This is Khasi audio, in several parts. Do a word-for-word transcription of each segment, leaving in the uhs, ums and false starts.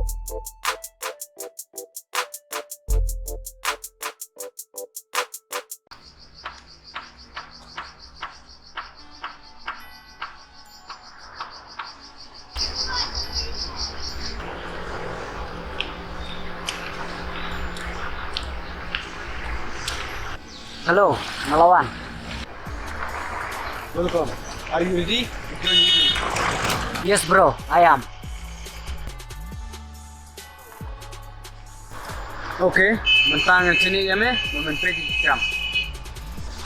Hello, Malawan. Welcome. Are you ready to join with me? Yes, bro, I am. Okay, mynta ngan shaniah ïa me, ba men peit ïa ki kam.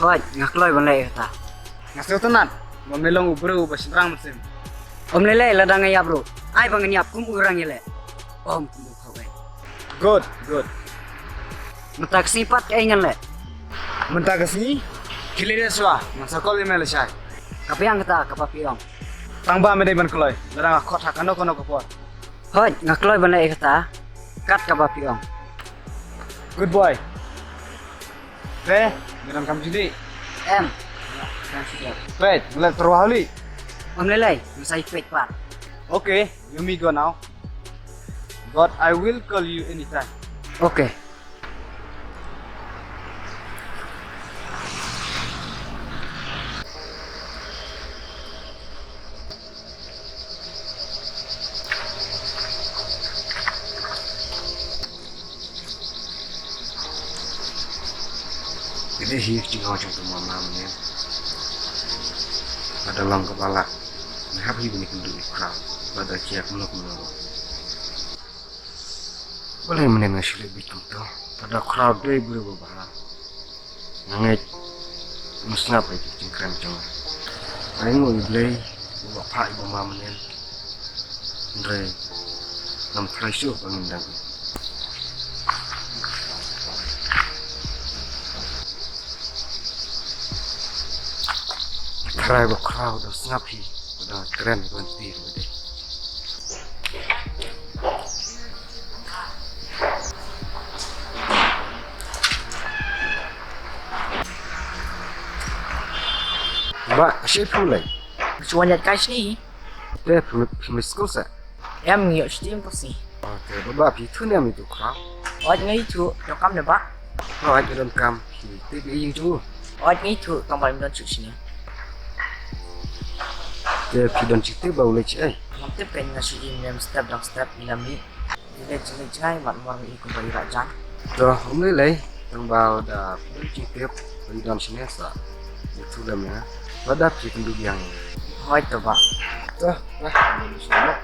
Hooid, nga kloi ban leh ïa kata. Nga sngewtynnat ba me long u briew uba shynrang mynsiem. Ym lei lei, lada nga ïap ruh, ai ba ngan ïap kum u rang ïaleh, ym kum u khawei. Good, good. Mynta ka sngi pat kaei ngan leh? Mynta ka sngi, khie leit shuwa, ngan sa call ïa me lashai. Ka biang kata kaba phi ong. Tang ba me dei ban kloi, lada nga khot ha kano kano ka por. Hooid, nga kloi ban leh ïa kata kat kaba phi ong. Good boy. Te, me donkam jingdih? Em. Peit, me leh tyrwa holi? Ym lei lei, me sa ïa peit pat. Okay, you may go now. But I will call you anytime. Okay. Ka dei hi ka jinglong jong ka mama mynne. Lada long kaba lah, nga hap hi ban ïakynduh ïa u Khraw bad da jia kumno kumno ruh. Balei mynne nga shu leh beit kumto? Lada u Khraw dei briew uba bha, nga ngeit un sngap ïa ki jingkren jong nga. Ainguh ïa U Blei uba phah ïa u mama mynne. Hynrei ngam tharai shuh ba ngin dang. Tharai ba u Khraw u dang sngap hi, u dang kren ban tir ba dei. Bah, shi phu lei. Shu wan ïaid kai shane. Te phi, phi mih skul sa? Em, ngi ïoh shuti mynta ka sngi. Te ba, bah, phi ithuh ne em ïa uto u Khraw? Hooid, nga ithuh, donkam ne bah? Hooid, nga donkam, phi tip ïa i ïing jong u? Hooid, nga ithuh, tang ba ym don shuh shane. Te phi don jingtip ba u leit shaei? Ngam tip, kein nga shu i mynne step dang step, ngi la mih. Ngi leit jngai jngai, mat mor ngi i kumba i rah jan. To, ym lei lei, tang ba lada phi don jingtip ba i don shane sa ïathuh lem ïa nga. Lada phi kynduh biang ïa nga. Hooid to bah. To, bah, ngin ïa sngewbha.